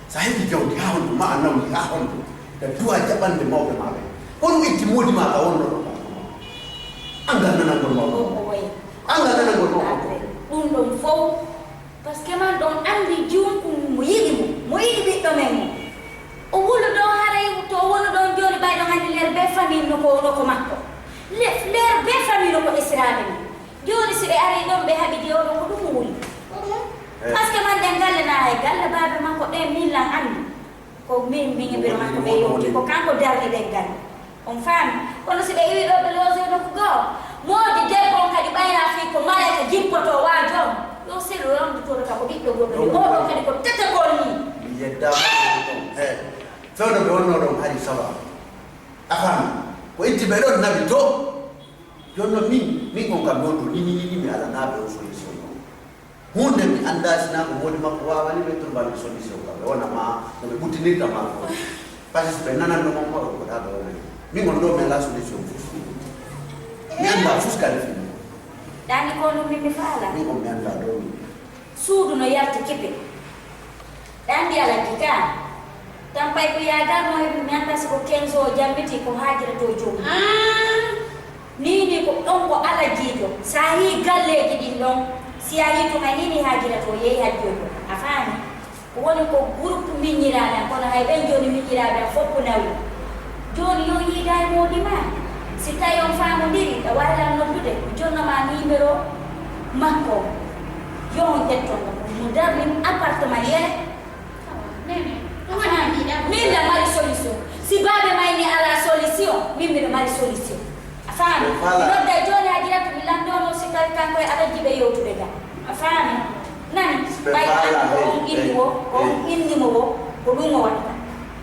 Sa heɓi jawdi haa honto, ma a nawdi haa honto, da duwa jaɓande mawɓe ma ɓe. Kono itti moodi ma ka wonno ɗo. Anngal nanangol mawɓe. Ɗum ko woye. Anngal nanangol mawɓe. Ɗum ɗon fow. Parce que man ɗon anndi junkun mo yiɗi mo, mo yiɗi ɓiɗɗo men mo. O wulu ɗo haray to o wulu ɗon jooni ɓay ɗon anndi nder bee famille no ko, no ko makko. Le, nder bee famille no ko esiraaɓe men. Jooni si ɓe arii ɗon ɓe haɓidi oɗo ko ɗum wuli. Eh. Parce que man ɗen galle na hay galle baaba makko ɗen min lan anndi. Ko min min e biro makko ɓe yewti ko kanko darni ɗen galle. On faami? Kono si ɓe iwi ɗo ɓe loosi nokku goo, moodi debbo on kadi ɓayra fii ko malaika jippoto waajo on. Yo selu ramdotooɗo ka ko ɓiɗɗo goɗɗo ni. Oɗo kadi ko tetekol ni. Mi yeddaama ɗum ɗon. Eh, fewndo ɓe wonnoo ɗon hari sawa. A faami? Ko itti ɓe ɗon nawi to. Jooni non min, min on kam ɗon ɗo ni, ni, ni, ni, mi alanaa ɓe on solution ɗon. Huunde mi anndaa sinaa ko moodi makko waawani ɓe, to mbaɗi solution kam. Ɓe wona ma, no ɓe ɓuttinirta ma ko. Parce que ɓe nanan no mon ko, ko ɗa ɓe wonani. Min on ɗo mi alaa solution fus. Mi anndaa fus kadi fini. Ɗani ko ɗum min mi faala. Min on mi anndaa ɗo min. Suudu no yalti kipe. Ɗa anndi Alhaji ka? Tampay ko yaagal mo heɓi mi annda si ko quinze o jammiti ko Haajira to joom. Ah! Nii nii ko ɗon ko Alhajiijo. So a yii galleeji ɗin ɗon, si a yii tuma nii nii Haajira to yehi hajjoy ko. A faami? Ko woni ko groupe miñiraaɓe am, kono hay ɓen jooni miñiraaɓe am fof ko nawi. Jooni yo yiida e moodi ma. Si tawi on faamondiri, ɗa waawi lan noddude, mi jonna ma numéro makko. Yo on ƴetton mo. Mo darni appartement yere. Nene, ɗum woni mi yiɗa. Min la mari solution. Si baabe may ni ala solution, min miɗo mari solution. A faami? Ɓe faala. Nodda jooni Hajiratu mi lanndoo mo si tawi kanko e Alhaji ɓe yewtude ga. A faami? Nani? Ɓe Ɓay faala, an ko hey, on inni hey, wo, ko on hey. Inni mo wo, ko ɗum o waɗata.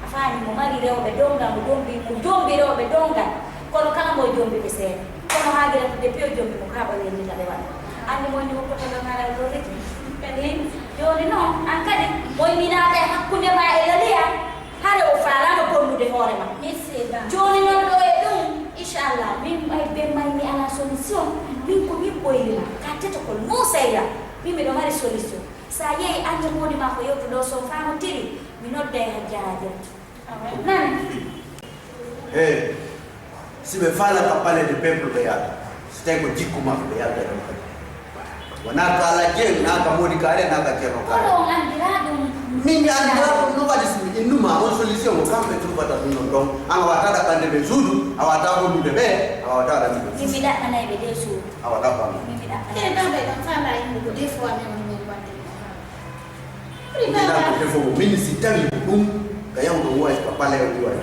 A faami? Mo mari rewɓe dongal, mo jombi, mo jombi rewɓe dongal. Kono kala mo jombi ɓe seeɗa. Kono haa gila ko depuis o jombi mo kaa ɓawi en nita ɓe waɗa. Anndi mo ni woppoto ɗo ŋaral ɗo reti. Kadi jooni noon, aan kadi, moy mi naata e hakkunde ma e Laliya, hare o faalaano bonnude hoore ma. Merci, ba. Jooni noon ɗo e ɗum, inchallah, min ɓay ben may mi alaa solution, min ko min ɓoyri ma, ka tetokol Nusayra, min miɗo mari solution. So a yehi anndi moodi ma ko yewtu ɗo, so faamotiri, mi nodda e Hajja Haajaratu. Nani? Hey, si ɓe faala ka palais de peuple ɓe yaata, si tawi ko jikku maɓɓe ɓe yalta ɗum kadi. Wona ka Alhaji en, na ka Modi Kaare, na ka Ceerno Kaare. Kono on anndiraa ɗum. Min mi anndiraa ɗum no waɗi si mi innuma on solution ko kamɓe turbata ɗum non ɗon. An a wata ɗaɓɓande ɓe suudu, a wata bonnude ɓe, a wata waɗande ɓe. Min mi ɗaɓɓanay ɓe de suudu. A wata ko an. Min mi Kene ɗaɓɓanay. Baba ɗon faala yimɓe ko des fois mi on min wadde. Ɓuri Min Baba. ko defo min si tawi ko ɗum ka yawɗo wawi ka palais o wawi.